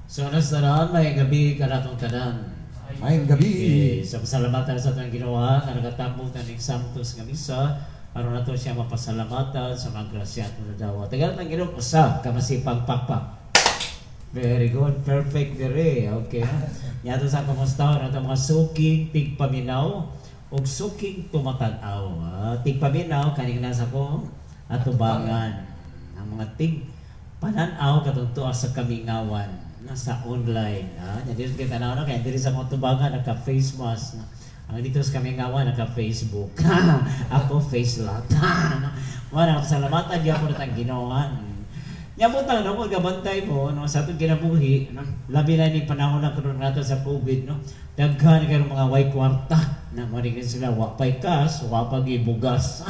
So, nasa tanan, maayong gabii kanatong tanan. Maayong gabi. Okay, so pasalamatan sa atong Ginoo nga nagatambong ta ning Santos nga misa aron nato siya mapasalamatan sa mga grasya atong nadawat. Tagaan ang Ginoo usa ka masipag pakpak. Very good, perfect dire. Okay. Nya sa kumusta nato mga suking tigpaminaw ug suking tumatan-aw. Ah, tigpaminaw kaning nasa ko atubangan. Ang mga tig pananaw katong tuwa sa kamingawan nasa online. Ah, nya dito kita tanaw na kay diri sa akong tubangan naka face mask. Ang dito sa kamingawan naka Facebook. Ako face lot. Wala, pasalamatan gyapon natang Ginoo. Nya butang no, kung gabantay mo no sa atong kinabuhi no, labi na ni panahon na karon nato sa COVID no, daghan kayo mga way kwarta na mo sila wa pay cash, wa pa gibugas.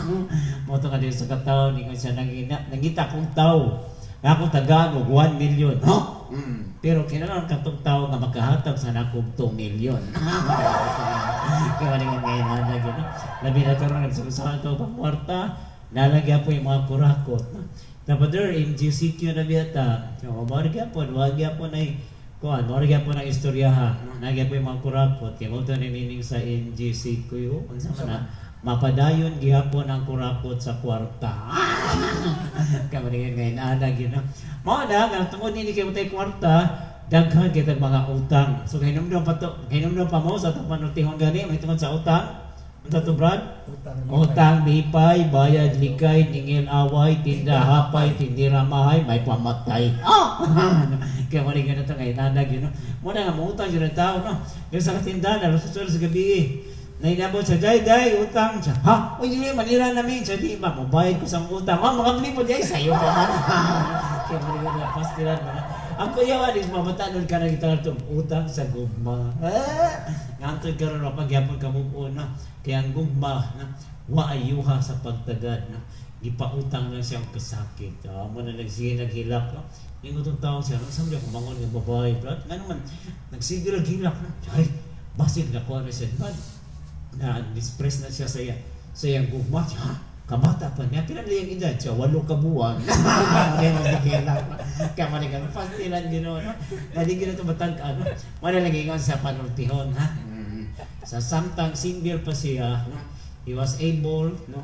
Mo to nga dito sa katawo ni siya nangina, nangita kong tao. Nga akong tagaan og 1 million. Huh? Pero kinahanglan katong tao nga makahatag sa nakong 2 million. Kaya wala nga ngayon na gino. Labi na karon nagsagusahan to pang kwarta, nalagyan po yung mga kurakot. No? Dapat there, MGCQ na biyata. So, mo gyapon, wa gyapon ay kuan, mo gyapon ang istorya ha. Nagyapon yung mga kurakot. Kaya mo to ni meaning sa MGCQ. Unsa man na? Mapadayon gihapon ang kurakot sa kwarta. Kaya ngayon ana gino. Mao na nga tungod nini kay tay kwarta, daghan kita mga utang. So kahinumdum pa to, kahinumdum pa mo sa atong panultihon gani may tungod sa utang. Unsa to, Brad? Utang. Utang lipay, bayad likay, ningil away, tinda hapay, tindira mahay, may pamatay. Ah! Kaya mo rin ganito ngayon, nanag yun. No? Muna nga, mautang yun ang tao, no? Yung sa katindahan, alas 8 sa gabi, nainabot sa day, day, utang siya. Ha? Uy, dili, Manila namin. Siya, di ba, mabayad ko sa utang. Oh, mga bili mo di, sa'yo pa man. Kaya mo rin ganito, pastilan mo na. Ang kuya is mabatanon ka na kita itong utang sa gugma. Ah! Ngantod karon wa pagyapon ka move na. Kaya ang gugma na wa ayuha sa pagtagad no. Gipautang lang siya ang kasakit. Ah, mo na nagsige naghilak no. Ingon tong tao siya, "Ano sa ako bangon nga babae, Brad?" Ngano man nagsige ra hilak no. Ay, basig na ko na siya. Brad, na dispress na siya sa iyang gugma. Siya, "Ha? Kabata pa niya. Pila na iyang edad siya? 8 ka buwan." Kaya magkikilak. Kaya manigang pastilan Ginoo no. Dali gino ito matag ano. Wala lagi ingon sa panultihon ha. Sa samtang single pa siya, no, he was able no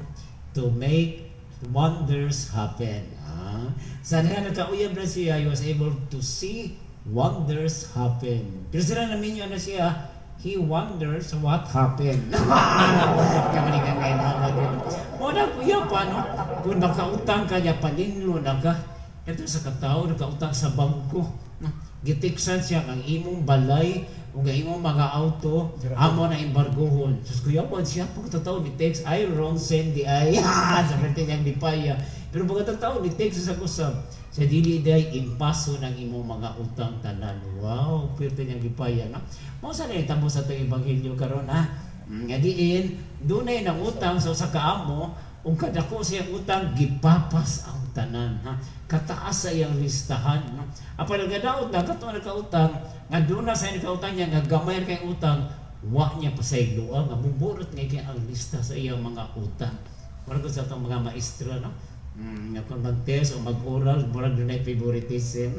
to make wonders happen. Ah. Sa diha nagkauyab na siya, he was able to see wonders happen. Pero sila naminyo na siya, he wonders what happened. Kaya manigang ngayon Muna kuya pa, no? Kung makautang ka niya, paninlo na ka. Ito sa katao, nakautang sa bangko. No? Gitiksan siya ang imong balay, ug ang imong mga auto, amo na embargohon. Sus, kuya po siya, pagkatao ni text, ay, wrong send di ay, sa pwede niyang lipaya. Pero pagkatao ni text sa kusab, sa dili day impaso ng imong mga utang tanan. Wow, pwede niyang lipaya. No? Mao sa na itamo sa itong ebanghelyo karon ha. Nga diin, dunay nang utang sa usa ka amo, ug kadako sa iyang utang gipapas ang tanan ha. Kataas sa iyang listahan no. Apan nagadaot na kato nagkautang nga doon na sa iyang nakautang niya nga gamay kay utang, wa niya pasayloa nga muburot nga kay ang lista sa iyang mga utang. Murag sa atong mga maestra no. Nga kung mag-test o mag-oral, murag dunay favoritism.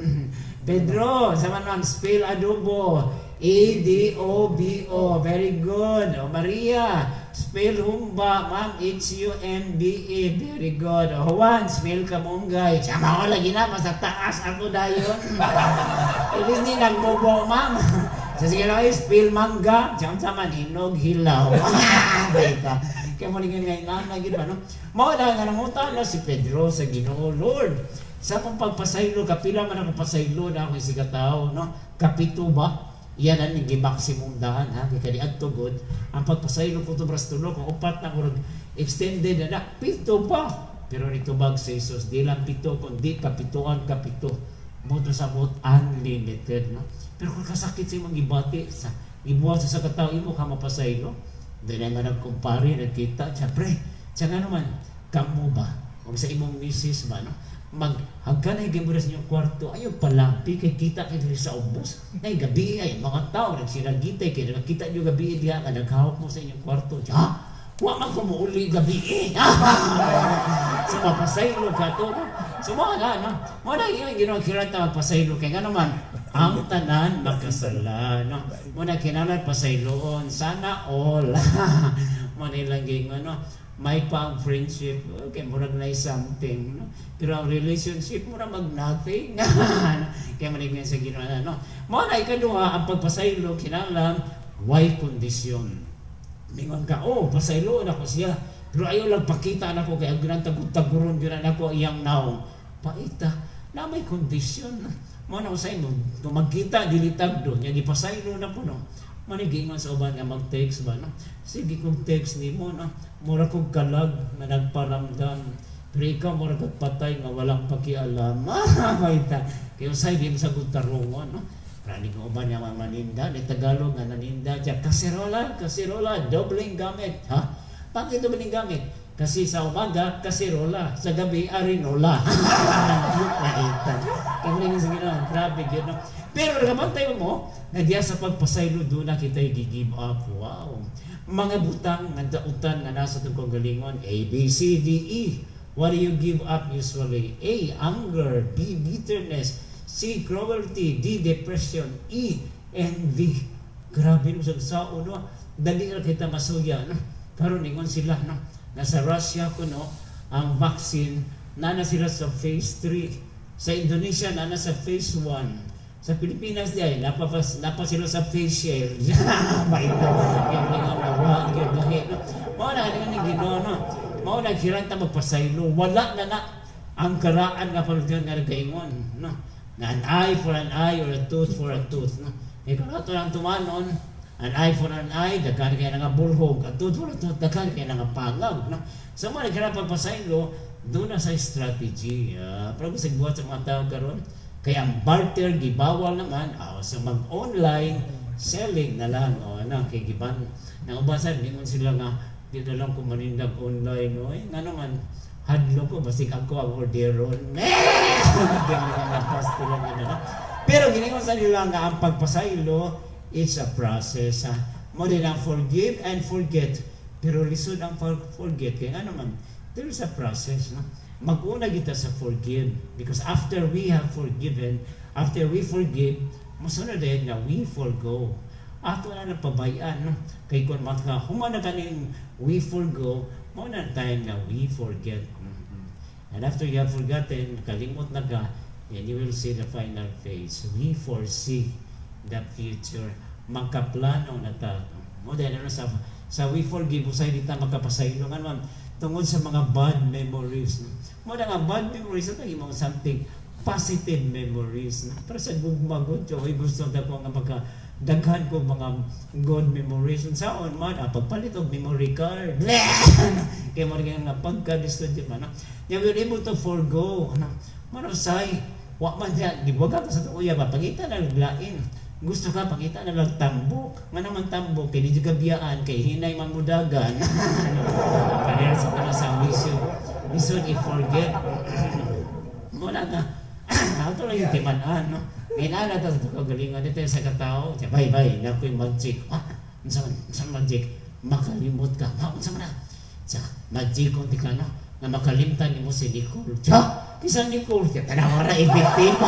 Pedro, sa man ma'am, spell adobo. adobo. Very good. O Maria, spell humba. Ma'am, humba. Very good. O Juan, spell kamunggay. Siya mao lagi na, mas taas ako dayon. Ilis ni nagbobo, ma'am. Sa sige lang, spell mangga. Siya sa man, hinog, hilaw. Baita. Kaya mo nga ngayon na, gid ba, no? Mao na nga nangutan na si Pedro sa Ginoo, "Lord, sa akong pagpasaylo, kapila man ako pasaylo na ako sa tao, no? Kapito ba?" Iyan ang gi maximum dahan ha, kay kaniadto gud ang pagpasaylo ko to bras tulo kung upat na murag extended na na, pito pa. Pero nitubag si Jesus, di lang pito kundi kapituan kapito. Mo to sa mot unlimited, no? Pero kung kasakit sa imong gibati sa gibuhat sa katao imo ka mapasaylo. Di na man nagkumpare, nagkita, siya, pre, siya nga naman, kamo ba? O sa imong misis ba, no? Mag, hagka na higay mo sa inyong kwarto, ayaw palampi, kay kita kay diri sa ubos. Nay, gabi ay, mga tao, nagsinagitay, kay nakita niyo gabi diha, nga naghawak mo sa inyong kwarto. Siya, ha? Wa man ko muuli gabi eh. Sa mapasaylo ka to, no? So mo na, no? Mo na yung Ginoo kirata magpasaylo kay ngano man ang tanan makasala, no? Mo na kinahanglan pasayloon, sana all. Mo na ilang giingon, no? May pa ang friendship, okay, murag na something, no? Pero ang relationship, mura mag nothing. Kaya manig sa Ginoo, no? Mo na ikaduha, ang pagpasaylo, kinahanglan way kondisyon. Mingon ka, "Oh, pasayloon ako siya. Pero ayaw lang pakita na ko kay ang tagud-taguron gyud nako iyang naong." Paita, na may kondisyon. Mo na usay mo, kung magkita dili tagdo, nya gipasaylo na po, no. Manigingon sa uban nga mag-text ba, no? Sige kong text nimo, no. Mura kog kalag nga nagparamdam. Pero ikaw mura kag patay nga walang pakialam. Ah, paita. Kaya usay di mo sagot tarungon, no? Praning uban nga mga maninda, ni Tagalog nga naninda siya, "Kasirola, kasirola, dobleng gamit." "Ha? Bakit dobleng gamit?" "Kasi sa umaga, kasirola. Sa gabi, arinola." Paita. Kaya mo sa Ginoo, grabe gyud, no? Pero nakabantay mo, nga diya sa pagpasaylo doon na kita give up. Wow. Mga butang nga dautan nga nasa itong kagalingon, A, B, C, D, E. What do you give up usually? A, anger. B, bitterness. C, cruelty. D, depression. E, envy. Grabe no sa sao, no. Dali ra kita masuya, no. Karon ningon sila, no. Nasa Russia ko, no, ang vaccine na na sila sa phase 3. Sa Indonesia na na sa phase 1. Sa Pilipinas di ay napa sila sa facial. Baito. Kaya nga na wa gyud lahi, no. Mao na ni Ginoo, no. Mao na kiranta magpasaylo. Wala na na ang karaan nga panultihan nga nagaingon, no. Na an eye for an eye or a tooth for a tooth, no. Kaya kung ato lang tumanon, an eye for an eye, daghan kay nga bulhog, a tooth for a tooth, daghan kay nga pangag, no. So mo nagkira pagpasaylo, doon na sa strategy. Pero gusto buhat sa mga tao karon, kaya ang barter gibawal naman, so mag-online selling na lang, o ano, kay giban. Nang uban sa ningon sila nga, "Di na lang ko manindag online, no." Eh, nga naman, hadlo ko, basig ako ang orderon. Lang yun, ano? Pero giningon sa nila nga ang pagpasaylo, it's a process. Ha? Mo din ang forgive and forget. Pero lisod ang forget. Kaya nga naman, there is a process. No? Mag-una kita sa forgive. Because after we have forgiven, after we forgive, musunod din nga we forgo. Ato na nagpabayaan. No? Kay kung maka human na kaning we forgo, mo na time nga we forget. And after you have forgotten, kalimot na ka, then you will see the final phase. We foresee the future. Magkaplano na ta. Mo din ano sa we forgive, usay di ta makapasaylo nga naman tungod sa mga bad memories. No? Mo na nga bad memories ito imong something positive memories. No? Pero sa gugma gud, oy, gusto ta ko nga maka daghan ko mga good memories. Unsaon man ah, pagpalit og memory card. Kaya mo rin nga pagka lisod man, no? You will able to forgo, ano? Man usay wa man siya di wa ka sa tuya ba, pangita na lain. Gusto ka pangita na lang tambok. Nga naman tambok kay di ka biyaan kay hinay man mudagan. Kanila sa kana sa lisod. Lisod i-forget. Mo na nga ato lang yung timan-an, no? Ngayon na ta sa kagalingan dito sa katao. Siya, "Bay, bay, na ko'y magic." "Ah, unsa man magic?" "Makalimot ka." "Ha, unsa man na?" "Sa magic kung ti ka, no? Nga makalimtan nimo si Nicole." "Siya, kisa Nicole." Siya, tanawa ra epektibo.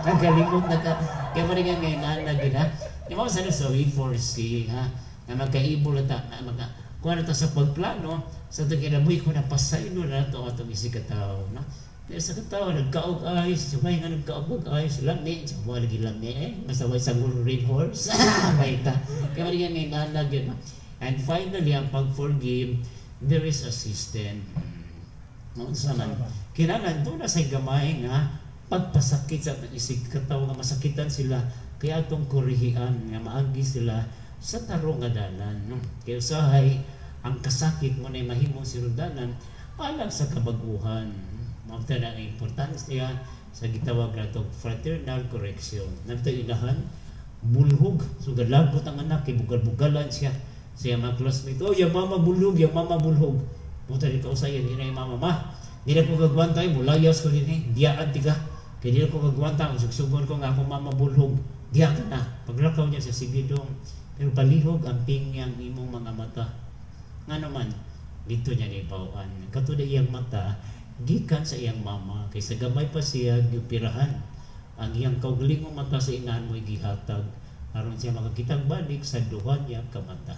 Nakalimot na ka. Kaya mo rin nga ngayon na gina. Di mo sa sa we foresee, ha? Nga magkaibol na ta, na magka, kuha na ta sa pagplano, sa itong kinabuhi ko na pasaylo na ito atong isig katao, no? Pero sa katao, nagkaog ice, sumay nga nagkaog ice, lami, sa wala lagi lami eh, basta way sanggol red horse, baita. Kaya mo rin nga ngayon na yun, no? And finally, ang pag-forgive, there is a system. Unsa man, kinahanglan doon na sa gamay nga pagpasakit sa atong isig katawo nga masakitan sila, kaya atong kurihian nga maagi sila sa tarong nga dalan, no? Kaya usahay ang kasakit mo na mahimo sinundanan alang sa kabaguhan. Mao na ang importansya sa gitawag natong fraternal correction. Nabto inahan bulhog, so galagot ang anak kay bugal-bugalan siya sa iyang mga classmate. "Oh, yang mama bulhog, yang mama bulhog." Puta di kausayan ina yung mama, "Ma, di na ko gagwanta, eh, mulayas ko din eh, diyaan ti ka. Kaya di na ko gagwanta, kung sugsugon ko nga akong mama bulhog, diya ka na." Paglakaw niya sa sige dong, pero palihog ang pingyang imong mga mata. Nga naman, dito niya ni bawaan. Katulad iyang mata, Gikan sa iyang mama, kay sa gamay pa siya gioperahan. Ang iyang kaugalingong mata sa inahan mo'y gihatag aron siya makakitang balik sa duha niya ka mata.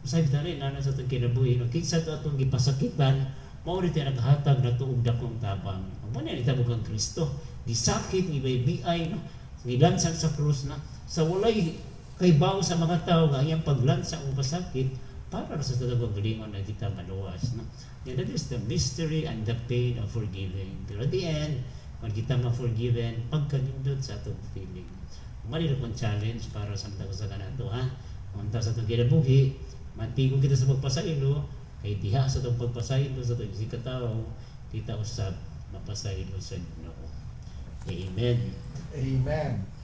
Sabi tayo nana sa atong kinabuhi, no, kinsa to atong gipasakitan, mao rin tayo naghatag nato og dakong tabang. Ang mao na nitabo kang Kristo, gisakit, gibaybiay, no, gilansang sa krus na sa walay kaybaw sa mga tao nga iyang paglansang o pasakit para sa atong kaugalingon na kita maluwas. No? Yeah, that is the mystery and the pain of forgiving. Pero at the end, kung kita ma-forgiven, pagkanindot sa atong feeling. Mali na challenge para sa mga sa kanato, ha? Kung sa atong kinabuhi, mantigo kita sa pagpasaylo, kay diha sa atong pagpasaylo sa atong katao, kita usab mapasaylo sa Ginoo. Amen. Amen.